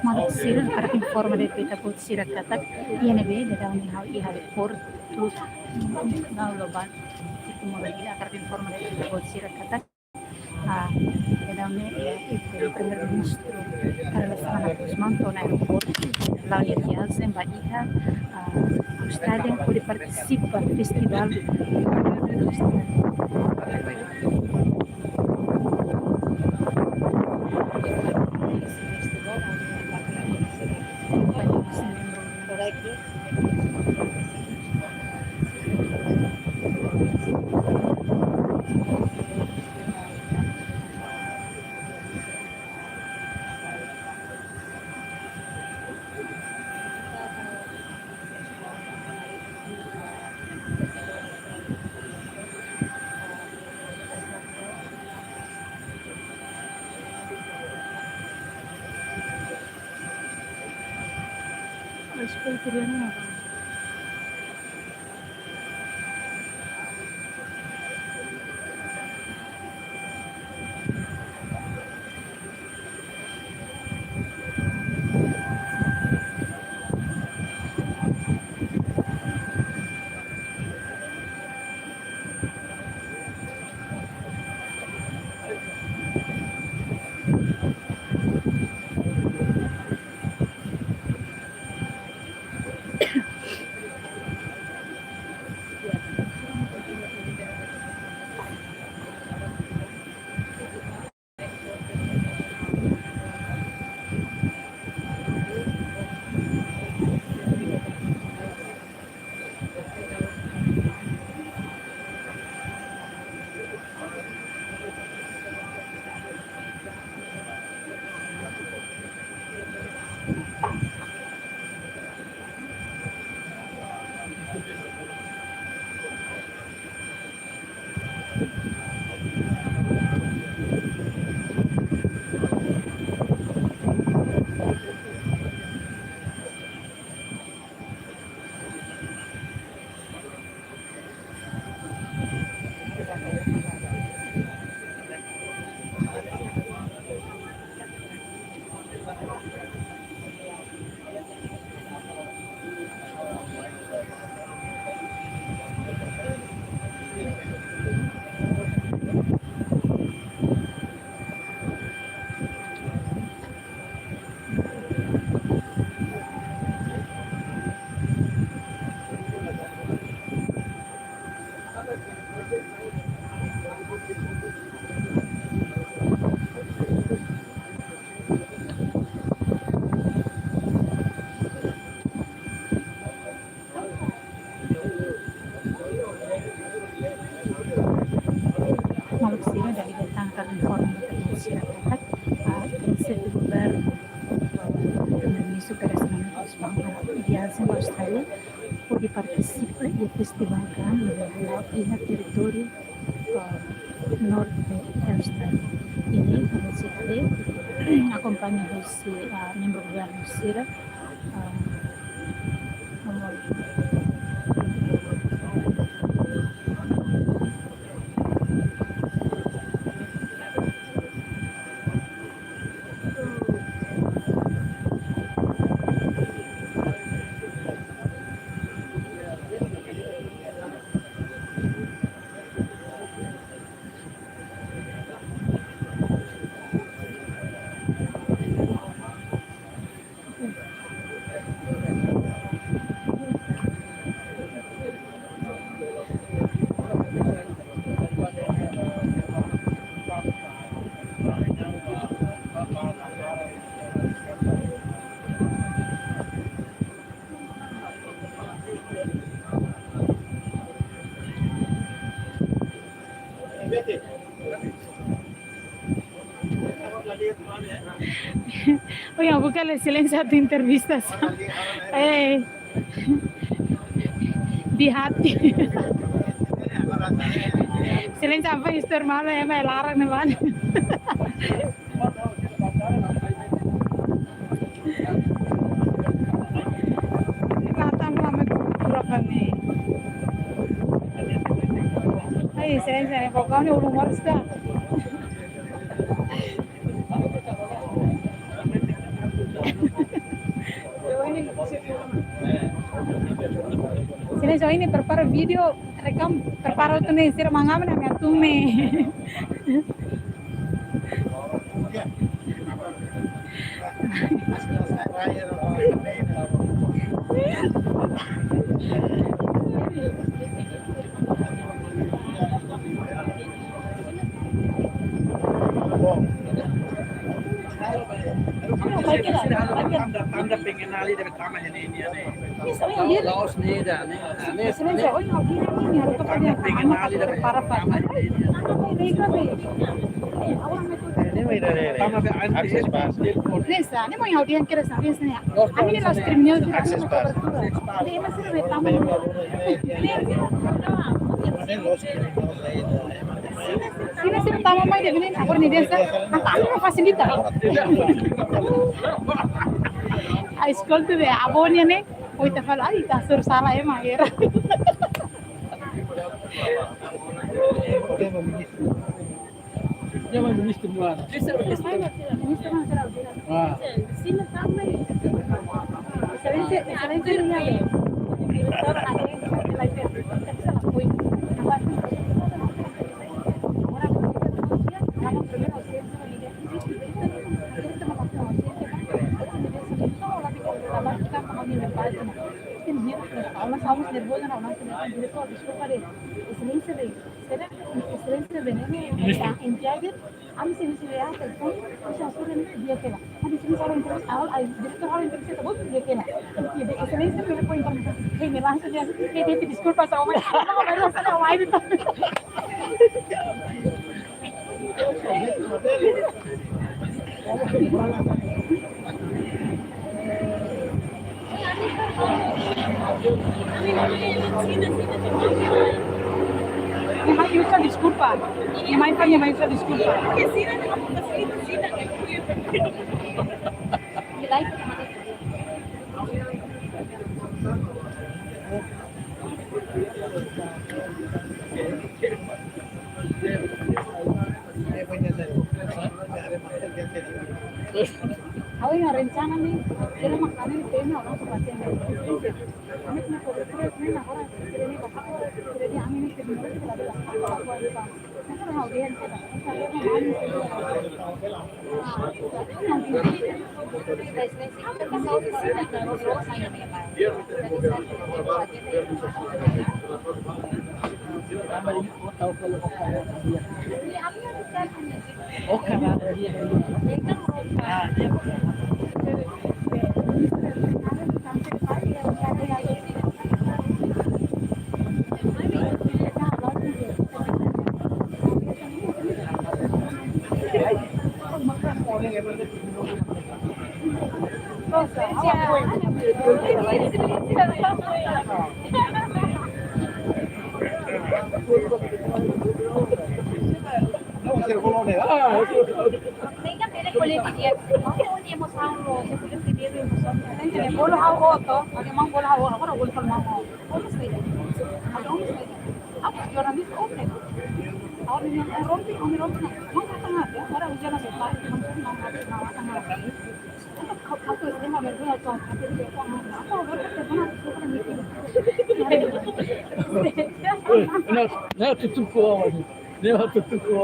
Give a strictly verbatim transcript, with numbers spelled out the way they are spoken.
Maluk sira, hakarak informa de'it ba ita-boot sira katak, iha ne'ebé daudaun ne'e ha'u iha portu, no loban, itu mau lagi hakarak informa de'it ba ita-boot sira katak, ah, daudaun ne'e, eh, itu Primeiru-Ministru Carlos Fernando Gusmão to'o ona aeroportu, la'o iha viajen ba iha, ah, Austrália, hodi partisipa festivál. Maluk sira, dala ida tan hakarak informa ba ita-boot sira katak, ah, Xefe Governu, ah, Primeiru-Ministru Carlos Fernando Gusmão, halo viajen ba Austrália, hodi partisipa iha festivál grande ne'ebé hala'o iha territóriu, ah, norte de Austrália. Ida-ne'e, ha'u sei akompaña husi, ah, membru governu sira, ah, Oiga, buka le silencio a tu entrevista. Eh, di hati. Exelénsia, apa istor malu ya, mai laran ne'e, mana? Datang lama kurang kami. Ai, Exelénsia, ne'e pokoknya ulun harus dah. Exelénsia, ohin ne'e prepara vídeo, rekam, prepara tu ne'e, sira mangam na me atum ne'e. Tanda, tanda pengenali dari tama ini, ini, ini. Loos ne'e ida, ne'e. Ne'e, ne'e. Tanda pengenali dari tama ini, ini. Ne'e, ne'e, ne'e. Tama be antes. Access pass. Ne'e sá, ne'e mak ha'u dehan kedas, ne'e sá. Loos, ami ne'e loos, loos, terminal ne'e. Access pass. Ne'e mak sira be tama. Ne'e loos. Sira, sira tama mai de'it ne'e, agora ne'e dehan sá, entaun ami fasilita. A eskolta be, avó nian ne'e, oi, ita fala, ai, ita hasoru sala ema, era. Dia mai ministru mana? Ministru mana, sira? Ah. Exelénsia, Exelénsia, diretór, diretór, deskulpa, Exelénsia, Exelénsia, Exelénsia, ami servisu iha telefone, ami hasoru ne'e di'ak hela. Ami servisu halo entrevista, halo, ai, diretór halo entrevista, ita-boot di'ak hela. Exelénsia, ne'e poin, hei, ne'e langsung dehan, hei, deskulpa, sá, omain. Omain, omain, omain. Minha mãe usa deskulpa. Minha mãe fala, minha mãe usa deskulpa. Ha'u-nia rencana ne'e, kira makanan ne'e tema orang seperti yang lain. Ami punya kobertura ne'e, nah, orang sira ne'e bahas, sira ne'e ami ne'e terima, kita ada apa-apa. Bolu ha'u hotu, oke, maun bolu ha'u hotu, agora bolu ha'u hotu. Oke, jornalista, oke. Agora ne'e rompe, ne'e rompe ona. Maun tanga, ya, agora ujian lagi, Pak. Maun tanga, maun tanga. Não, não, tutuku. Ne'e tutuku.